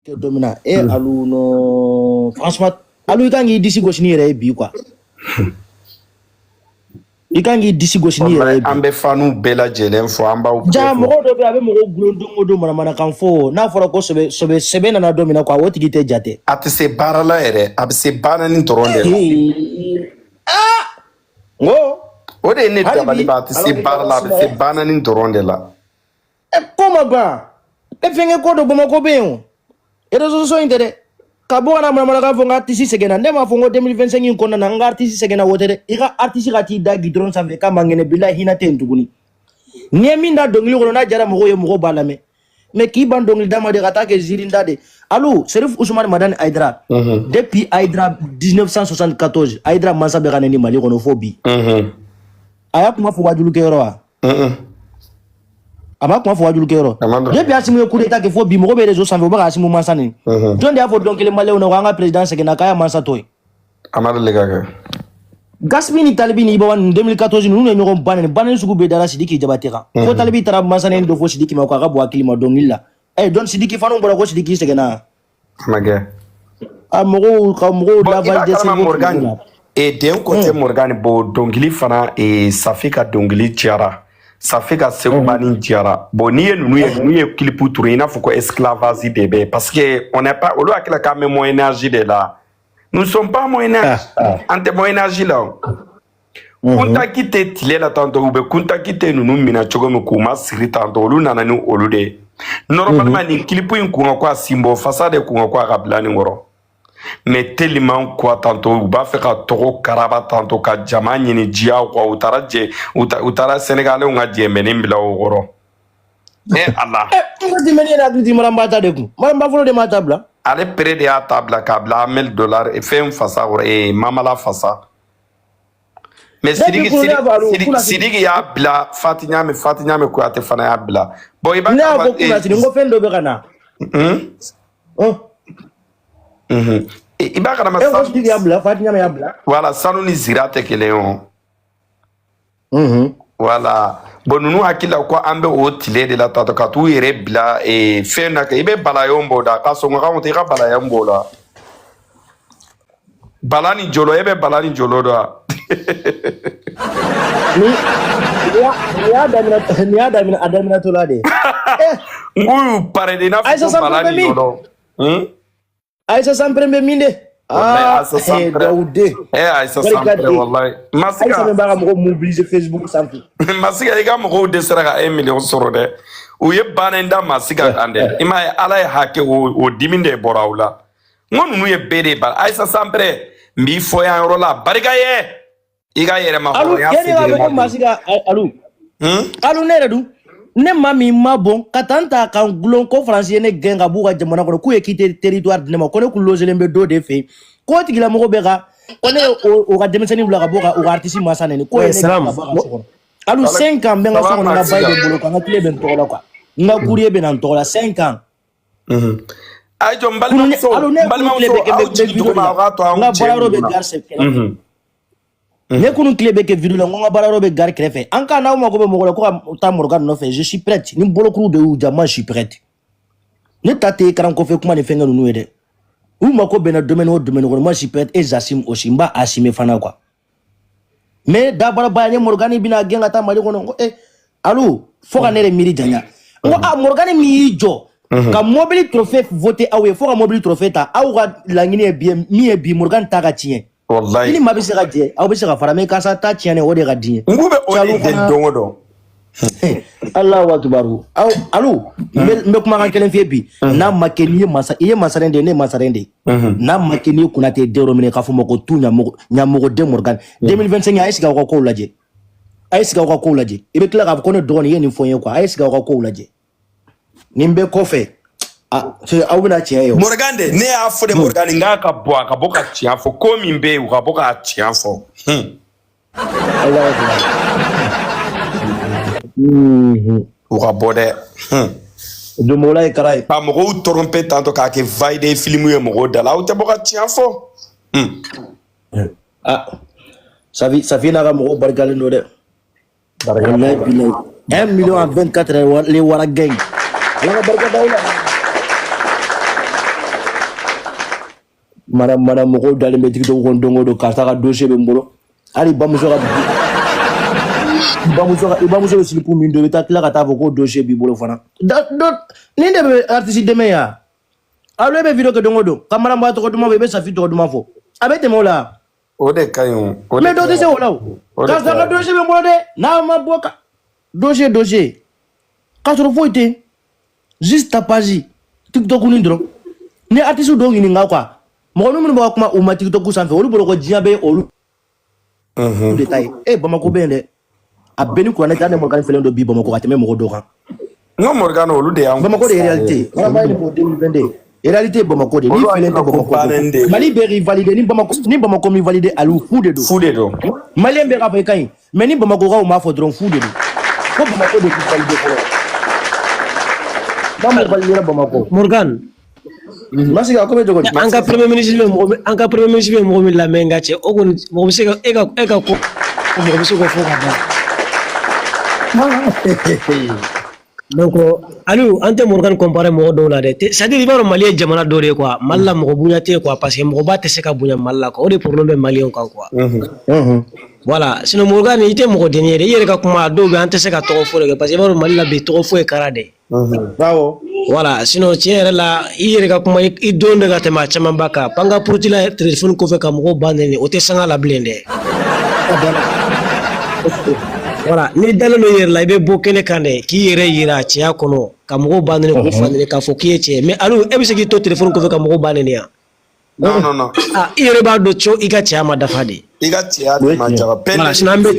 Kɛ don min na e Alu, non, franchement Alu, i kan k'i disi gosi n'i yɛrɛ ye bi quoi, i kan k'i disi gosi n'i yɛrɛ ye bi. An bɛ faniw bɛɛ lajɛlen fo, an b'aw bɛɛ Ja fo. mɔgɔw dɔ bɛ yen, a bɛ mɔgɔw gulon don o don manamanakan fɔ. N'a fɔra ko sɛbɛ sɛbɛ sɛbɛ nana don min na quoi, o tigi tɛ jate. A tɛ se baara la yɛrɛ, a bɛ se baara ni dɔrɔn de la. N ko O de ye ne hali dabali bi ban, a tɛ se ala k'i baara ka la, a bɛ se sumaya. baara ni dɔrɔn de la. Ɛ, ko ma ban e, fɛnkɛ ko dɔ Bamakɔ bɛ yen, o réseaux sociaux in tɛ dɛ, ka bɔ ka na manamanakan fɔ n ka artiste sɛgɛnna. Ne m'a fɔ n ko 2025 in kɔnɔna na n ka artiste sɛgɛnna, o tɛ dɛ. I ka artiste ka t'i da goudron sanfɛ k'a man kɛnɛ, bilahi hinɛ tɛ yen tuguni. N'i ye min da dɔnkili kɔnɔ, n'a diyara mɔgɔw ye, mɔgɔw b'a lamɛn, mais k'i ban dɔnkili da ma de ka taa kɛ ziirinda de. Alu, Serif Usumani Madani Hayidara, depuis Hayidara 1974, Hayidara mansa bɛ ka na ni Mali kɔnɔ fo bi. A y'a kuma fɔ wajulikɛyɔrɔ wa? A b'a kuma fɔ wajulikɛyɔrɔ? A ma dɔn. Depuis Asimu ye coup d'état kɛ fo bi, mɔgɔ bɛ réseau sanfɛ, u bɛ ka Asimu mansa nin. Jɔn de y'a fɔ don kelen maliyɛnw na ko an ka président sɛgɛnna, k'a y'a mansa to yen? A ma deli ka kɛ. Gaspi ni Talibi ni Iba One 2014, ninnu ye ɲɔgɔn bannen bannen sugu bɛɛ dara Sidiki Jabate kan, fo Talibi taara mansanen dɔ fɔ Sidiki ma ko a ka bɔ hakili ma dɔnkili la. Ɛ, donc Sidiki fana bɔra ko Sidiki sɛgɛnna. A ma kɛ. A mɔgɔw ka mɔgɔw Bon, i lavage b'a de kalama cerveau Morgan la. E den ko tɛ Morgan. Bon, dɔnkili fana e Safi ka dɔnkili cayara, Safi ka Sekubani cayara. Bon, n'i ye ninnu ye, ninnu ye clip tourné i n'a fɔ ko esclavage de bɛ yen, parce que on n'est pas, olu hakili la k'an bɛ moyen âge de la. Nous sommes pas moyen âge, an tɛ moyen âge la. O Kunta Kinte tile la tantɔ, u bɛ Kunta Kinte ninnu minɛ cogo min k'u ma siri tantɔ, olu nana ni olu de ye. Normalement nin clip in kun ka ko a sinbɔ fasa de kun ka ko a ka bila nin kɔrɔ, mais tellement quoi, tantôt u b'a fɛ ka tɔgɔ karaba, tantôt ka jama ɲini diya quoi. U taara jɛ, u taara Sénégalais ka jɛmɛni bila o kɔrɔ. E Ala! Ɛ, n ko dimɛni yɛrɛ hakili ti Maramba ta de kun, Maramba fɔlɔ de m'a ta bila. Ale pere de y'a ta bila k'a bila Amel Dollar fɛn fasa kɔrɔ, Mamala fasa. Mais Depuis Sidiki kun ne y'a fɔ Alu Sidiki kunna sini. Sidiki y'a bila Fati Ɲame, Fati Ɲame Kuyate fana y'a bila. Bon, i b'a Ne y'a kalama fɔ kunna sini, n ko fɛn dɔ bɛ ka na. I b'a kalama E ko sanu Sidiki y'a bila, Fati Ɲame y'a bila. Voilà, sanu ni zira tɛ kelen ye o. Voilà. Bon, ninnu hakili la ko an bɛ o tile de la tatɔ ka t'u yɛrɛ bila fɛn na kɛ i bɛ balayon b'o da ka sɔn ka i ka balayon b'o la, bala ni jolo, e bɛ bala ni jolo dɔn wa? Ni nin y'a daminɛ, nin y'a daminɛ, a daminɛtɔla de. Eh, N k'u y'u pare de i n'a fɔ Ayisa ko bala Sanpere bɛ ni min? jolo. Ayisa Sanpere bɛ min de? Wallahi Ah, Ayisa eh, Sanpere. Dawude. Eh, Ayisa Barika Sanpere de. wallahi. Ayisa Masika min b'a ka mɔgɔw mobiliser Facebook sanfɛ. Masika, i ka mɔgɔw dɛsɛra ka 1 million sɔrɔ dɛ. U ye baara in da Masika kan dɛ. I m'a ye, Ala ye hakɛ o dimi de bɔra aw la. N ko ninnu ye bɛɛ de ba Ayisa Sanpere, n b'i fɔ yan yɔrɔ la, barika ye i ka yɛrɛma Alu, hɔrɔnya yanni k'a segin fɔ ma ko bi. Masika, Alu. Alu, ne yɛrɛ dun, ne maa min ma bɔn ka taa n ta ka n gulon ko Faransi ye ne gɛn ka b'u ka jamana kɔnɔ, k'u ye quitter territoire di ne ma, ko ne kun logelen bɛ dɔ de fɛ yen, k'o tigilamɔgɔ bɛ ka ko ne ye o ka denmisɛnnin bila ka bɔ ka o ka artiste masa nɛni, k'o ye Ouais, ne gɛn salam. ka bɔ a ka so kɔnɔ. Alu, 5 ans n bɛ n ka so Ça va, kɔnɔ, n ka bail Masika? bɛ n bolo kan, n ka tile bɛ n tɔgɔ la quoi, n ka courrier bɛ na n tɔgɔ la, 5 ans. A ye jɔ n Kunu ne balimamuso, Alu, ne n ye kunu tile balimamuso, bɛɛ kɛ n aw bɛ jigin vidéo de duguma, la. aw k'a to N anw ka cɛ baarayɔrɔ ninnu bɛ na. gare kɛrɛfɛ. Ne kunu tile bɛ kɛ vidéo la, n ko n ka baarayɔrɔ bɛ gare kɛrɛfɛ. An ka n'aw mako bɛ mɔgɔ la ko ka taa Morgan nɔfɛ, je suis prête. Ni bolokuru de y'u ja, moi je suis prête. Ne ta tɛ écran kɔfɛ kuma ni fɛnkɛ ninnu ye dɛ. U mako bɛnna domaine o domaine kɔnɔ, moi je suis prête et j'assume aussi, n b'a assumer fana quoi. Mais dabarabaya, ne Morgan bɛna gɛn ka taa Mali kɔnɔ, n ko eh, Alu, fo ka ne yɛrɛ miiri janya. N ko ah, Morgan min y'i jɔ ka mobili trophée voter aw ye, fo ka mobili trophée ta, aw ka laɲini ye bi ye min ye bi, Morgan ta ka tiɲɛ. I Wallahi. ni maa bɛ se ka jɛ, aw bɛ se ka fara, mais karisa ta tiɲɛnen, o de ka di n ye. N k'u bɛ o de Calu deli fana don o don. Allahu akibaru. Aw Alu, n bɛ kumakan kelen f'i ye bi. N'a ma kɛ n'i ye masa, i ye masaren de ye, ne ye masaren de ye. N'a ma kɛ n'i ye Konate den yɔrɔ minɛ k'a fɔ ma ko tu ɲamɔgɔ ɲamɔgɔden Morgan 2025, a ye sigi aw ka kow lajɛ, a ye sigi aw ka kow lajɛ. I bɛ tila k'a fɔ ko ne dɔgɔnin i ye nin fɔ n ye quoi. A ye sigi aw ka kow lajɛ. Nin bɛɛ kɔfɛ, a aw bɛna tiɲɛ ye o. Morgan de, ne y'a fɔ de, Morgan, n k'a ka bɔ, a ka bɔ ka tiɲɛ fɔ. Ko min bɛ yen, u ka bɔ k'a tiɲɛ fɔ. Allahu akibaru. U ka bɔ dɛ. Donmola ye kara ye. Ka mɔgɔw tromper tantɔ k'a kɛ vaide film ye mɔgɔw da la, aw tɛ bɔ ka tiɲɛ fɔ. Ah, Safi, Safi n'a ka mɔgɔw barikalen don dɛ. Wallahi billahi. 1 million en 24 heures, les wara gang. Ala ka barika d'aw la. Mana mana mɔgɔw dalen bɛ TikTok kɔnɔ don o don, karisa ka dossier bɛ n bolo. Hali bamuso ka bamuso ka i bamuso bɛ slip min don, i bɛ taa tila ka taa fɔ ko dossier b'i bolo fana. Da dɔ nin de bɛ artiste dɛmɛ yan. Alo, e bɛ vidéo kɛ don o don ka Maramba tɔgɔ duman fɔ, i bɛ Safi tɔgɔ duman fɔ. A bɛ tɛmɛ o la. O de ka ɲi o. O de Mais dɔ tɛ se o la o. O de Karisa ka ka ɲi. dossier bɛ n bolo dɛ. N'a ma bɔ ka dossier dossier. K'a sɔrɔ foyi tɛ yen. Juste ta page TikTok ni dɔrɔn. Ni artiste dɔw ɲininka quoi. Mɔgɔ minnu bɛ ka kuma u ma TikTok sanfɛ, olu bolo ko diɲɛ bɛ olu de ta ye. E Bamako bɛ yen dɛ. A bɛɛ ni kuranɛ cɛ, hali ne Morgan fɛlen don bi Bamako ka tɛmɛ mɔgɔ dɔw kan. N ko Morgan, olu de y'an Bamako de ye réalité. Ala b'a ɲini 2022. Réalité ye Bamako de. N'i Olu fɛlen tɛ hakili la ko Bamako bannen de. don. Mali bɛɛ k'i valider ni Bamako, ni Bamako m'i valider, alu fu de don. Fu de don. Malien bɛɛ k'a fɔ i ka ɲi. Mais ni Bamakokaw m'a fɔ dɔrɔn, fu de don. Fo Bamako de k'i valider fɔlɔ. N'a m'o valider Bamako. Morgan, Masigi, a ko bɛ cogo di? an ka premier ministre bɛ mɔgɔ min, an ka premier ministre bɛ mɔgɔ min lamɛn n ka cɛ, o kɔni mɔgɔ bɛ se ka e ka ko mɔgɔ bɛ se k'o fɔ ka ban. Donc Aliou, an tɛ Morgan comparer mɔgɔ dɔw la dɛ. C'est à dire, i b'a dɔn Mali ye jamana dɔ de ye quoi. Mali la mɔgɔ bonya tɛ yen quoi, parce que mɔgɔba tɛ se ka bonya Mali la quoi. O de problème bɛ Maliyɛnw kan quoi. Voilà, sinon Morgan, i tɛ mɔgɔ denni ye dɛ. I yɛrɛ ka kuma a dɔw bɛ yen, an tɛ se ka tɔgɔ fɔ de kɛ, parce que i b'a dɔn Mali la bi tɔgɔ fɔ ye kara de. Awɔ. Voilà, sinon tiɲɛ yɛrɛ la, i yɛrɛ ka kuma i don de ka tɛmɛ a camanba kan. Panga puruti la téléphone kɔfɛ ka mɔgɔw ba nɛni, o tɛ sanga la bilen dɛ. Voilà, n'i dalen don i yɛrɛ la, i bɛ bɔ kɛnɛ kan dɛ, k'i yɛrɛ yira cɛya kɔnɔ, ka mɔgɔw ba nɛni, k'u fa nɛni, k'a fɔ k'i ye cɛ ye. Mais Aliou, e bɛ se k'i to téléphone kɔfɛ ka mɔgɔw ba nɛni yan? Non, non, non. Ah, i yɛrɛ b'a dɔn co i ka cɛya ma dafa de. I ka cɛya de ma jaga. Voilà, sinon an bɛ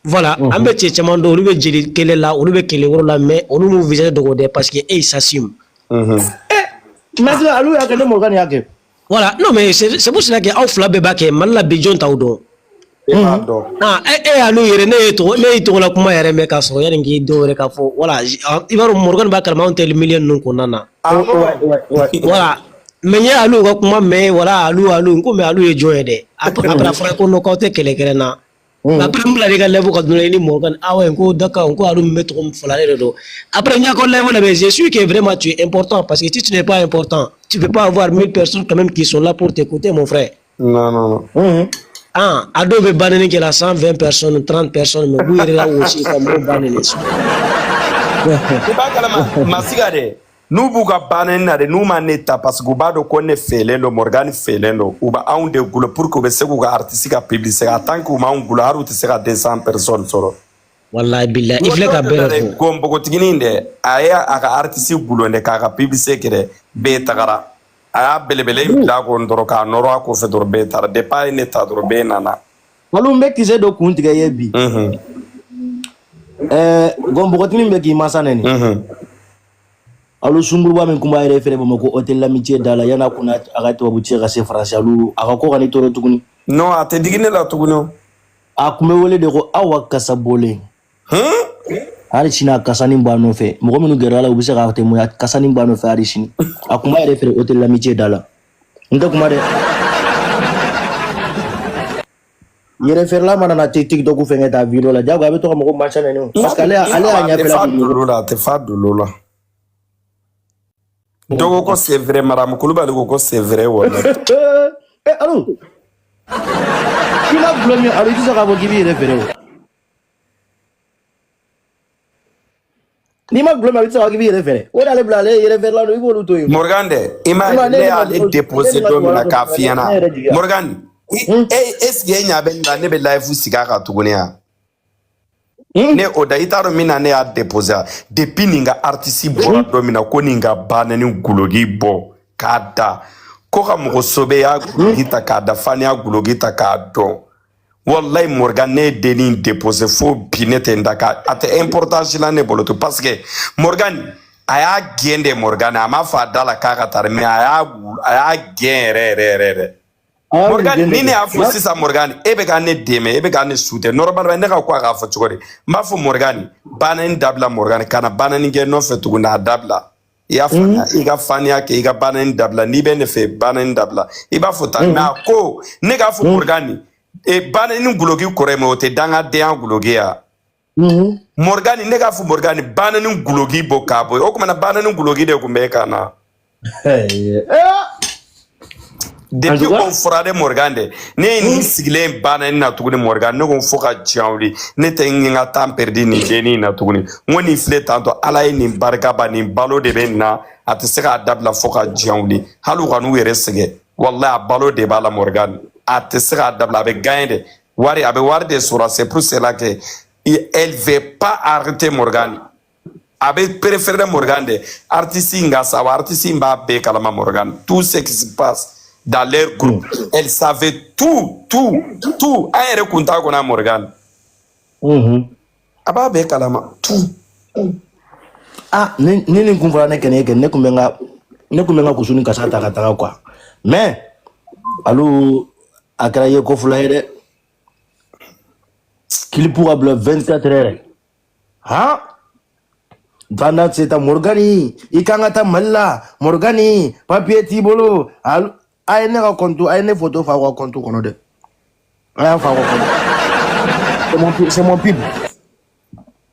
voilà, an bɛ cɛ caman dɔn, olu bɛ jeli kɛlɛ la, olu bɛ kɛlɛ wɛrɛ la, mais olu m'u visage dogo dɛ, parce que e ils s'assument. Masigi, alu y'a kɛ, ne Morgan y'a kɛ. Voilà, non mais c'est pour cela que aw fila bɛɛ b'a kɛ Mali la bi, jɔn t'aw dɔn. E b'a dɔn. Ah, e y'ale yɛrɛ, ne ye tɔgɔ, ne ye tɔgɔla kuma yɛrɛ mɛn k'a sɔrɔ yanni k'i dɔw yɛrɛ k'a fɔ, voilà, i b'a dɔn Morgan b'a kalama, anw tɛ milieu ninnu kɔnɔna na. Ah bon? Voilà, mais n ye Aliou ka kuma mɛn, voilà, Aliou, Aliou, n ko mais Aliou ye jɔn ye dɛ? Après a fɔra ko non, k'aw tɛ kɛlɛ kɛlɛ na. Après n bila i ka live ka dun i ni Morgan, ah ouais, n ko d'accord, n ko Aliou min bɛ tɔgɔ min fɔ la, ne de don. Après n y'a ka live lamɛn, je suis que vraiment tu es important, parce que si tu n'es pas important, tu peux pas avoir 1000 personnes quand même qui sont là pour t'écouter, mon frère. Non, non, non. Ah, a dɔw bɛ banni kɛ la 120 personnes, 30 personnes, mais u b'u yɛrɛ la wɔsi ka mɔgɔw ba nɛni. I b'a kalama Masiga dɛ, n'u b'u ka banni na dɛ, n'u ma ne ta, parce que u b'a dɔn ko ne fɛlen don, Morgan fɛlen don, u bɛ anw de gulo pour que u bɛ se k'u ka artiste ka publicité. En tant que u m'anw gulo, hali u tɛ se ka 200 personnes sɔrɔ. Wallahi billahi, i filɛ ka bɛɛ de fɔ. Ko npogotiginin dɛ, a ye a ka artiste gulo dɛ, k'a ka publicité kɛ dɛ, bɛɛ tagara. A y'a belebele in bila a kɔnɔ dɔrɔn k'a nɔrɔ a kɔfɛ dɔrɔn, bɛɛ taara. Depuis a ye ne ta dɔrɔn, bɛɛ nana. Alu, n bɛ kisɛ dɔ kun tigɛ i ye bi. Ɛɛ, npogotinin bɛ k'i mansa nɛni. Alu, sunkuruba min kun b'a yɛrɛ fɛnɛ Bamakɔ hôtel l'Amitié da la, yan'a kunna a ka tubabu cɛ ka se Faransi, alu a ka ko ka n'i tɔɔrɔ tuguni. Non, a tɛ digi ne la tuguni o. A kun bɛ wele de ko Awa kasa bɔlen. Hali sini a kasani b'a nɔfɛ. Mɔgɔ minnu gɛrɛ la, u bɛ se k'a témoigner, a kasani b'a nɔfɛ hali sini. A kun b'a yɛrɛ feere hôtel l'Amitié da la. N tɛ kuma dɛ. Yɛrɛ feerela mana na TikTok fɛngɛ ta vidéo la, jago a bɛ to ka mɔgɔ mansa nɛni o. Parce que ale y'a A tɛ ɲɛfɛla fa di mɔgɔ. dolo la, a tɛ fa dolo la. Dɔ ko ko c'est vrai, Madame Kulubali ko ko c'est vrai, wallahi. Eh, alo. I ma gulɔ min, alo, i tɛ se k'a fɔ k'i b'i yɛrɛ feere o. N'i ma gulɔ min, a bɛ se k'a fɔ k'i b'i yɛrɛ feere. O de y'ale bila ale ye yɛrɛ feerela don, i b'olu to yen. Morgan dɛ, i m'a Sinon, ye ne ne ni ka y'ale déposé ne ni ka don min na tubabu k'a f'i ne ɲɛna. yɛrɛ jigiya. Morgan, e est ce que e ɲɛ bɛ ne la, ne bɛ live sigi a kan tuguni wa? Ne o da, i t'a dɔn min na ne y'a déposé wa? Depuis nin ka artiste bɔra don min na ko nin ka banni guloki bɔ k'a da ko ka mɔgɔ sobe y'a guloki ta k'a da, fani y'a guloki ta k'a dɔn, wallahi Morgan, ne ye dennin déposé fo bi, ne tɛ n da ka a tɛ importance la ne bolo to, parce que Morgan a y'a gɛn de. Morgan, a m'a fɔ a da la k'a ka taa dɛ, mais a y'a gɛn yɛrɛ yɛrɛ yɛrɛ yɛrɛ. A y'a Morgan, gɛn de ni ne kɛ. y'a fɔ sisan, Morgan, e bɛ ka ne dɛmɛ, e bɛ ka ne sute normalement, ne ka ko a k'a fɔ cogo di? N b'a fɔ Morgan, banani dabila, Morgan kana banani kɛ nɔfɛ tuguni, a dabila. I y'a faamuya, i ka faniya kɛ, i ka banani dabila. N'i bɛ ne fɛ, banani dabila, i b'a fɔ tan. Mais a ko ne k'a fɔ Morgan, e banani guloki kɔrɔ ye, mais o tɛ dangadenya guloki ya. Morgan, ne k'a fɔ Morgan, banani guloki bɔ k'a bɔ yen, o tuma na banani guloki de tun bɛ e kan na. En Depuis tout o cas, fɔra de Morgan de, ne ye nin sigilen banna nin na tuguni Morgan, ne ko fo ka diɲɛ wuli, ne tɛ n ka temps perdu nin dennin in na tuguni. N ko nin filɛ tantɔ, Ala ye nin barika ba, nin balo de bɛ nin na, a tɛ se k'a dabila fo ka diɲɛ wuli. Hali u ka n'u yɛrɛ sɛgɛn, walahi a balo de b'a la Morgan, a tɛ se k'a dabila, a bɛ gagner de wari, a bɛ wari de sɔrɔ. C'est pour cela que elle veut pas arrêter Morgan. A bɛ préférer Morgan de artiste in ka sa wa, artiste in b'a bɛɛ kalama Morgan, tout ce qui se passe dans leur groupe, elle savait tout, tout, tout. An yɛrɛ kun t'a kɔnɔ Morgan, a b'a bɛɛ kalama tout. Ah, ni nin kun fɔra ne kɛnɛ kɛ, ne kun bɛ n ka kusu ni kasa ta ka taga quoi. Mais alu a kɛra ye ko fila ye dɛ. Clip ka bila 24 heures. Han? Pendant ce temps, Morgani, i kan ka taa Mali la, Morgani, papier t'i bolo. Alu, a ye ne ka compte, a ye ne photo fa aw ka compte kɔnɔ dɛ. A y'a fa aw ka compte. C'est mon pub.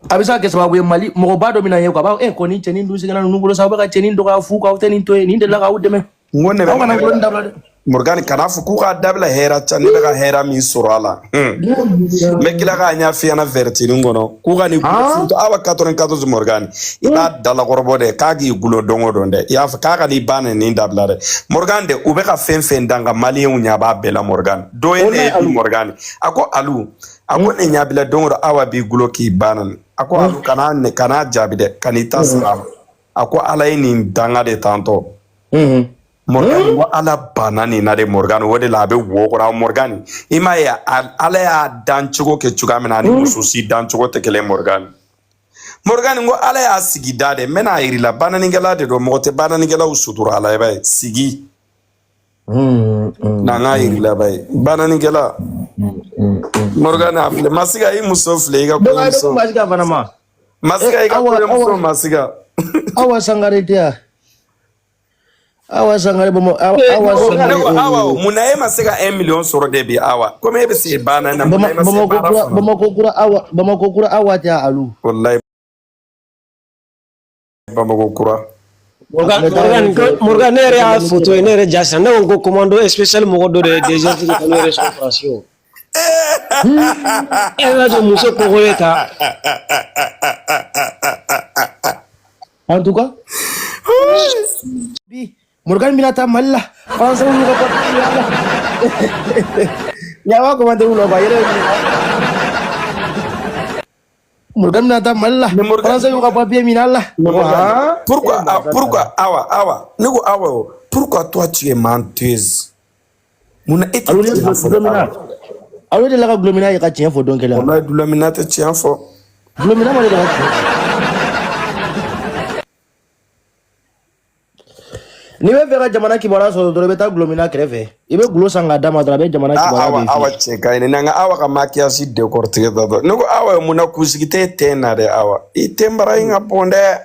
A bɛ se ka kɛ sababu ye Mali mɔgɔba dɔ bɛ na ye quoi, a b'a fɔ ko nin cɛnin dun seginna ninnu bolo sa, aw bɛ ka cɛnin dɔgɔya fu k'aw tɛ nin to yen, nin delila k'aw dɛmɛ. N ko ne Aw kana bɛ bolo nin dabila dɛ. Morgan, kana fɔ k'u k'a dabila, hɛrɛ ca, ne bɛ ka hɛrɛ min sɔrɔ a la. N bɛ tila k'a ɲɛf'i ɲɛna vɛrɛtinin kɔnɔ k'u ka nin Han? awa 94 Morgan, i b'a dalakɔrɔbɔ dɛ, k'a k'i gulo don o don dɛ, i y'a fɔ k'a ka n'i ba nin dabila dɛ Morgan de, u bɛ ka fɛn fɛn dan ka maliyɛnw ɲɛ b'a bɛɛ la Morgan. Dɔ ye ne Wallahi ye bi alu. Morgan, a ko alu, a ko ne ɲɛ b'i la don o don, awa b'i gulo k'i ba nani, a ko alu kana ne kana jaabi dɛ, kan'i ta sara a ma, a ko Ala ye nin danga de tantɔ Morgan, ko Ala banna nin na de Morgan, o de la a bɛ wo kɔrɔ Morgan. I m'a ye Ala y'a dan cogo kɛ cogoya min na, ani muso si dan cogo tɛ kelen Morgan. Morgan, ko Ala y'a sigi da de, n bɛna a yir'i la, bananikɛla de don, mɔgɔ tɛ bananikɛlaw sutura a la, i b'a ye sigi na n k'a yir'i la, b'a ye bananikɛla Morgan a filɛ, Masiga i muso filɛ, i ka Donc a bɛ kɔɲɔmuso kun Masiga fana ma. Masiga i ka Awa kɔɲɔmuso awa Masiga. Awa Sangare tɛ yan. Awa Sangare Bama awa awa Ne Sangare ko awa o, munna e ma se ka 1 million sɔrɔ de bi awa, komi e bɛ se baana na, munna e ma se Bamako baara kura fana? Bamako kura awa Bamako kura awa tɛ yan alu. Wallahi Bamako kura. Morgan, Ne taara Morgan, ne fɛ Morgan, ne yɛrɛ y'a ne photo ye, ne yɛrɛ ja sisan, ne ko ko commando spécial mɔgɔ dɔ de ye DGF ka n'o yɛrɛ sɔrɔ Faransi o. E yɛrɛ jɔ muso kɔkɔlen ta. En tout cas, bi Morgan bɛna taa Mali la, Français y'u ka papier y'a la. Ɲama commentaire la quoi, yɛrɛ ye Morgan bɛna taa Mali la, Mais Morgan, Français y'u ka papier minɛ a la. mais Ko Morgan, han? pourquoi, Eh ah, Morgan pourquoi, ta. Awa, Awa, ne ko Awa, o, pourquoi toi tu es menteuse? Munna e tɛ Alu ne tiɲɛ fɔ dɛ, gulɔmina. Awa? Alu de la ka gulɔmina ye ka tiɲɛ fɔ don kelen wa? Wallahi dulɔmina tɛ tiɲɛ fɔ. Gulɔmina ma deli ka tiɲɛ fɔ. N'i bɛ fɛ ka jamana kibaruya sɔrɔ dɔrɔn, i bɛ taa gulɔmina kɛrɛfɛ. I bɛ gulo san k'a d'a ma dɔrɔn, a bɛ jamana Ah, kibaruya Awa, bɛɛ f'i Awa ye. cɛ ka ɲi, n'an ka Awa ka maquillage décortiquer tantɔ. Ne ko Awa, munna kunsigi tɛ ten na dɛ, Awa? I tɛ mara in ka bon dɛ.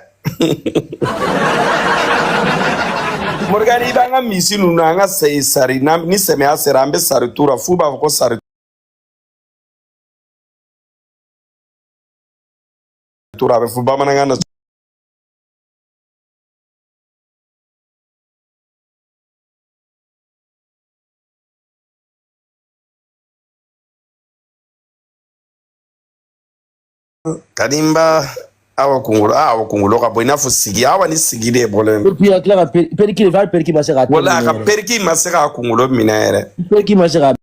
Morgan, i b'an ka misi ninnu, an ka sari, ni samiya sera, an bɛ sari tura, f'u b'a fɔ ko sari tura, a bɛ fɔ bamanankan na. Kadimba, awa kunkolo, ah, awa kunkolo ka bɔ i n'a fɔ sigi, awa ni sigi de bɔlen Et puis a tila ka perruque de, hali perruque ma se k'a tɛ wala a minɛ ka yɛrɛ. perruque ma se k'a kunkolo minɛ yɛrɛ. Perruque ma se k'a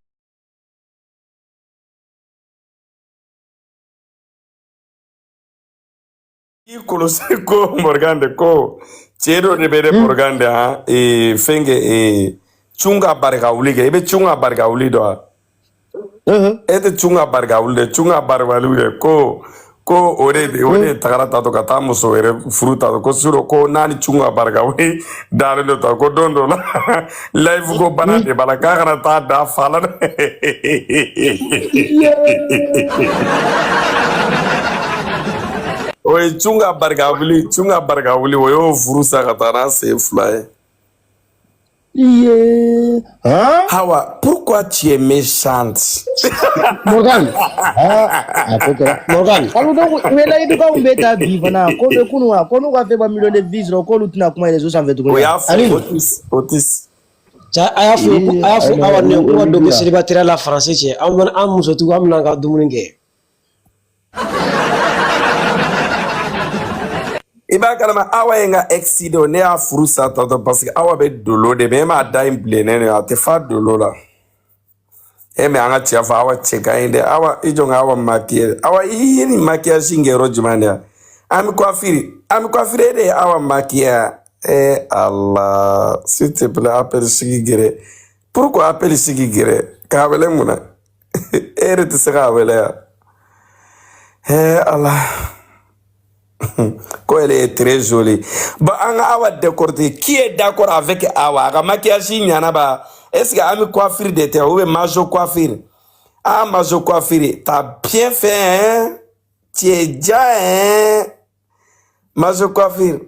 I kɔlɔsi ko Morgan de, ko cɛ dɔ de bɛ dɛ Morgan de, han ee fɛn kɛ ee cun ka barika wuli kɛ, i bɛ cun ka barika wuli dɔn wa? E tɛ cun ka barika wuli dɛ, cun ka barika wuli dɛ, ko o de tagara tatɔ ka taa muso wɛrɛ furu tatɔ, ko surɔ ko n'a ni cun ka barika wuli dalen dɔ ta, ko don dɔ la live ko bana de b'a la, k'a kana taa da fa la dɛ. O ye cun ka barika wuli, cun ka barika wuli, o y'o furu sa ka taa n'a sen fila ye. Iye. Han? Hawa, pourquoi tu es méchante? Morgan, Ah, a ko kɛra. Morgan, Alu donc u ye layidukanw bɛɛ ta bi fana ko bɛ kunun wa ko n'u ka fɛn ma million de vues sɔrɔ k'olu tɛna kuma réseau sanfɛ O tuguni wa? y'a fɔ Aliou, Otis, Otis. Cɛ a y'a fɔ Ee a y'a fɔ ayi awa ne o ko ka o dɔ kɛ la. célibataire la français cɛ an bɛna an musotigiw an bɛna an ka dumuni kɛ. I b'a kalama Awa ye n ka ex de ye, ne y'a furu sa tantɔ parce que Awa bɛ dolo de mais e m'a da in bilennen de a tɛ fa dolo la. E mais an ka cɛ fɔ Awa cɛ ka ɲi dɛ. Awa i jɔ n ka Awa maquiller. Awa i ye nin maquillage in kɛ yɔrɔ jumɛn de ya? An bɛ coiffure, an bɛ coiffure e de ye Awa maquiller. Eh Allah, s'il te plaît, appel sigi gɛrɛ. Pourquoi appel sigi gɛrɛ? K'a wele mun na? E yɛrɛ tɛ se k'a wele ya? Eh Allah. Ko elle est très jolie. Bon, an ka Awa décortiquer. Qui est d'accord avec Awa? A ka maquillage ɲana ba. Est-ce que an bɛ coiffure de tɛ ou bien majo coiffure? Ah, majo coiffure, t'as bien fait, hein? Tu es déjà, hein? Majo coiffure.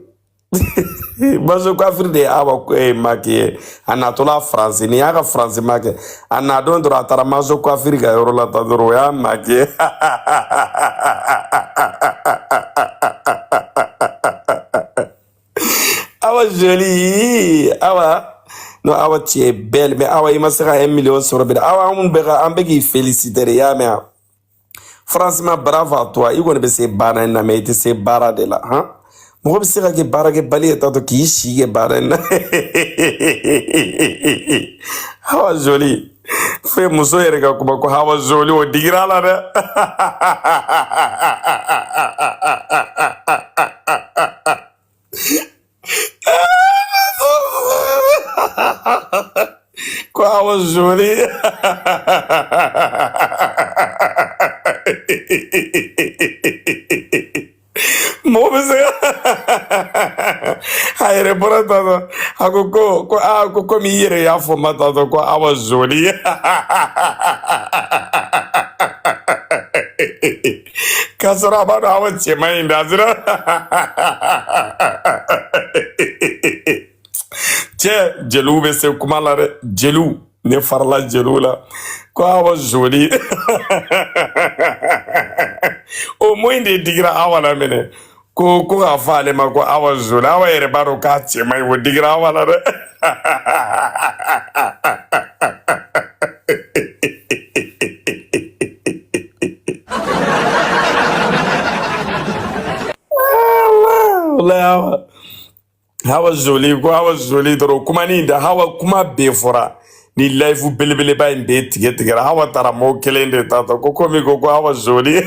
Majo coiffure de ye Awa maquillé. A natɔla France, nin y'a ka France maquillé. A na don dɔrɔn a taara majo coiffure ka yɔrɔ la tan dɔrɔn o y'a maquillé. Awa jolie, Awa. Non, Awa, tu es belle, mais Awa, i ma se ka 1 million sɔrɔ bi dɛ. Awa, anw bɛ ka an bɛ k'i féliciter de, i y'a mɛn wa? Franchement, bravo à toi. I kɔni bɛ se baara in na, mais i tɛ se baara de la, han? Mɔgɔ bɛ se ka kɛ baarakɛbali ye tantɔ k'i si kɛ baara in na. Awa jolie. Fɛn muso yɛrɛ ka kuma ko Awa jolie o digira a la dɛ. Ko Awa jolie. Mɔgɔ bɛ se ka a yɛrɛ bɔra tantɔ a ko ko ko aa ko komi i yɛrɛ y'a fɔ ma tantɔ ko Awa jolie. K'a sɔrɔ a b'a dɔn Awa cɛ man ɲi dɛ a sera. Cɛ jeliw bɛ se kuma la dɛ, jeliw ne farala jeliw la ko Awa jolie. O mun de digira Awa la minɛ ko ko k'a fɔ ale ma ko Awa jolie, Awa yɛrɛ b'a dɔn k'a cɛ man ɲi, o digira Awa la dɛ. Wallahi Awa Hawa jolie ko Hawa jolie dɔrɔn kuma ni da Hawa kuma bɛɛ fɔra ni live belebeleba in bɛɛ tigɛ tigɛra Hawa taara mɔgɔ kelen de ta ko komi ko ko Hawa jolie.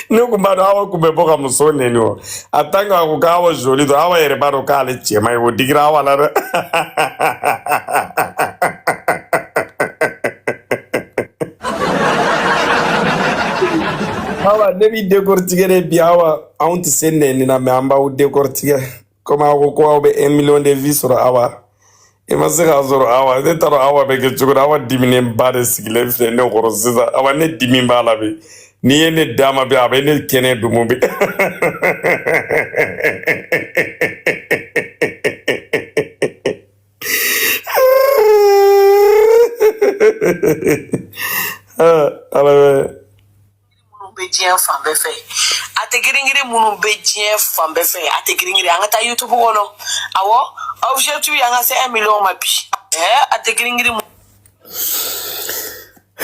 Ne kun b'a dɔn Hawa kun bɛ bɔ ka muso neni o a tant que a ko ko Hawa jolie dɔrɔn Hawa yɛrɛ b'a dɔn k'ale cɛ man ɲi o digira Hawa la dɛ. Hawa ne b'i décortiquer de bi Hawa anw tɛ se nɛni na mais an b'aw décortiquer komi aw ko ko aw bɛ 1 million de vues sɔrɔ Hawa i ma se k'a sɔrɔ Awa ne t'a dɔn Awa bɛ kɛ cogo di Awa diminenba de sigilen filɛ ne kɔrɔ sisan Awa ne dimi b'a la bi n'i ye ne d'a ma bi a bɛ ne kɛnɛ dumu bi. Ah, Ala bɛ minnu bɛ diɲɛ fan bɛɛ fɛ a tɛ girin-girin minnu bɛ diɲɛ fan bɛɛ fɛ a tɛ girin-girin an ka taa youtube kɔnɔ awɔ objectif y'an ka se 1 million ma bi a tɛ girin-girin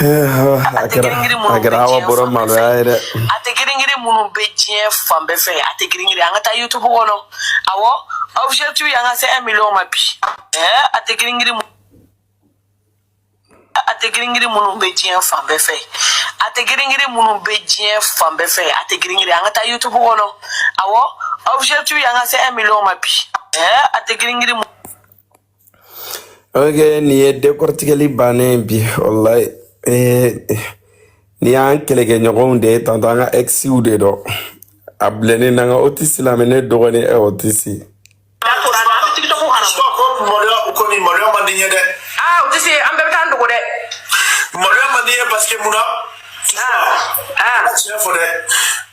a a tɛ kɛra girin-girin a minnu bɛ kɛra Awa diɲɛ bɔra fan bɛɛ fɛ maloya ye dɛ. a tɛ girin-girin minnu bɛ diɲɛ fan bɛɛ fɛ a tɛ girin-girin an ka taa youtube kɔnɔ awɔ objectif y'an ka se 1 million ma bi a tɛ girin-girin a tɛ girin-girin minnu bɛ diɲɛ fan bɛɛ fɛ a tɛ girin-girin minnu bɛ diɲɛ fan bɛɛ fɛ a tɛ girin-girin an ka taa youtube kɔnɔ awɔ objectif y'an ka se 1 million ma bi a tɛ girin-girin Ok, nin ye décortiqueli bannen bi wallahi. Nin y'an kɛlɛkɛɲɔgɔnw de ye tantɔ an ka exiw de dɔn a bilennen n'an ka otisi la mais ne dɔgɔnin ɛ otisi. Ko maloya o kɔni maloya man di n ye dɛ. Ah, o tɛ se an bɛɛ bɛ taa an dogo dɛ. Maloya man di n ye parce que mun na? Ah. N ka tiɲɛ fɔ dɛ,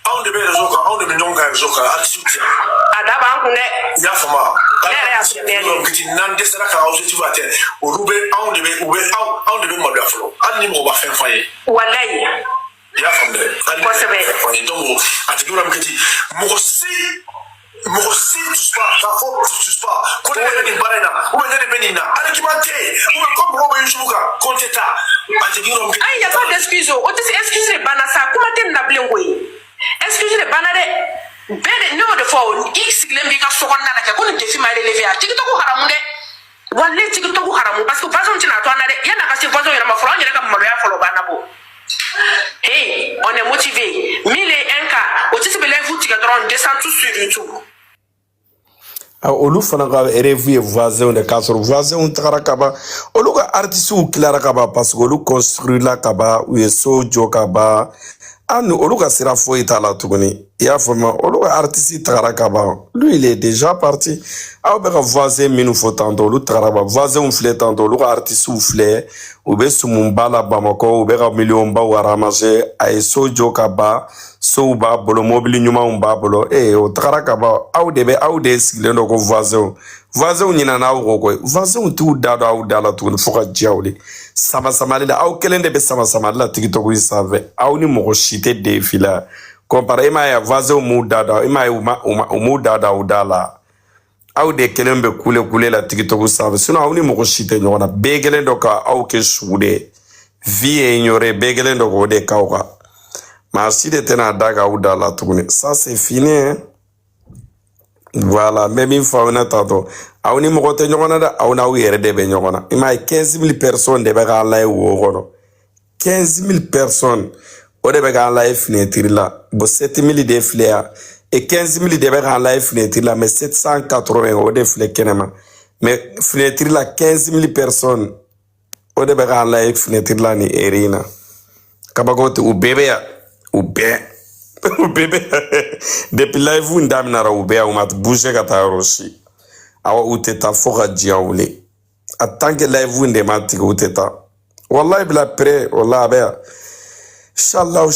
anw de bɛ réseau kan, anw de bɛ ɲɔgɔn kan réseau kan, artiste tɛ yan. A da b'an kun dɛ. I y'a faamu wa? Ne yɛrɛ y'a faamuya de. Kiti n'an dɛsɛra ka objectif atteindre, olu bɛ anw de bɛ u bɛ anw anw de bɛ maloya fɔlɔ hali ni mɔgɔ ma fɛn f'an ye. Walayi. I y'a faamu dɛ, hali ni mɔgɔ ma Kosɛbɛ. fɛn f'an ye, donc a tigi bɛna kɛ ten, mɔgɔ si Mɔgɔ si touche pas k'a fɔ touche pas ko ne de bɛ nin baara in na ou bien ne de bɛ nin na, argument tɛ yen, ou bien ko mɔgɔw bɛ YouTube kan ko n tɛ taa a tɛ girin. Ayi, y a pas d'excuse. O tɛ se, excuse de banna sa, kuma tɛ nin na bilen koyi. Excuse de banna dɛ, bɛɛ de ne y'o de fɔ. I sigilen b'i ka so kɔnɔna na kɛ ko nin défi ma relever a TikTok haramu dɛ. Walahi, TikTok haramu, parce que voisin tɛna to an na dɛ. Yan'a ka se voisin yɛrɛ ma fɔlɔ, an yɛrɛ ka maloya fɔlɔ b'an na bɔ. Hey, on est motivé. 1001 cas. O tɛ se bɛ live tigɛ dɔrɔn, descend tout sur YouTube. Ah, olu fana ka rêve ye voisin de k'a sɔrɔ voisin tagara ka ban, olu ka artistes tilara ka ban, parce que olu construit la ka ban, u ye so jɔ ka ban. An ni olu ka sira foyi t'a la tuguni, i y'a faamu? Olu ka artiste tagara ka ban, lui, il est déjà parti. Aw bɛ ka voisin minnu fɔ tantôt, olu tagara ban. Voisin filɛ tantôt, olu ka artistes filɛ, u bɛ sumunba la Bamakɔ, u bɛ ka miliyɔn baw ramasser. A ye so jɔ ka ban, sow b'a bolo, mobili ɲumanw b'a bolo. Ee, o tagara ka ban. Aw de bɛ, aw de sigilen don ko voisinw. Voisinw ɲinana aw kɔ koyi. Voisinw t'u da don aw da la tuguni fo ka diya wuli. Sama samali la, aw kelen de bɛ sama samali la TikTok in sanfɛ. Aw ni mɔgɔ si tɛ défi la comparé. E m'a ye, voisinw m'u da don, e m'a ye, u m'u da don aw da la. Aw de kelen bɛ kule kule la TikTok sanfɛ, sinon aw ni mɔgɔ si tɛ ɲɔgɔn na. Bɛɛ kelen dɔ ka aw kɛ sugu de ye, vie ye ignoré, bɛɛ kelen dɔ k'o de k'aw kan. Maa si de tɛna da k'aw da la tuguni, ça c'est fini, hein. Voilà, n bɛ min fɔ aw ɲɛna tantôt, aw ni mɔgɔ tɛ ɲɔgɔn na dɛ, aw n'aw yɛrɛ de bɛ ɲɔgɔn na. I m'a ye, 15 000 personnes de bɛ k'an lajɛ wo kɔnɔ, 15 000 personnes o de bɛ k'an lajɛ fenêtre la. Bon, 7 000 de filɛ yan et 15 000 de bɛ k'an lajɛ fenêtre la, mais 780 o de filɛ kɛnɛma. Mais fenêtre la, 15 000 personnes o de bɛ k'an lajɛ fenêtre la nin heure in na. Kabako tɛ, u bɛɛ bɛ yan, u bɛɛ bɛ yan. Depuis live in daminɛra, u bɛ yan, u ma bouger ka taa yɔrɔ si. Awɔ, u tɛ taa fo ka diɲɛ wuli. A tant que live in de ma tigɛ, u tɛ taa. Wallahi bila prêt, wallahi a bɛ yan, inshallah.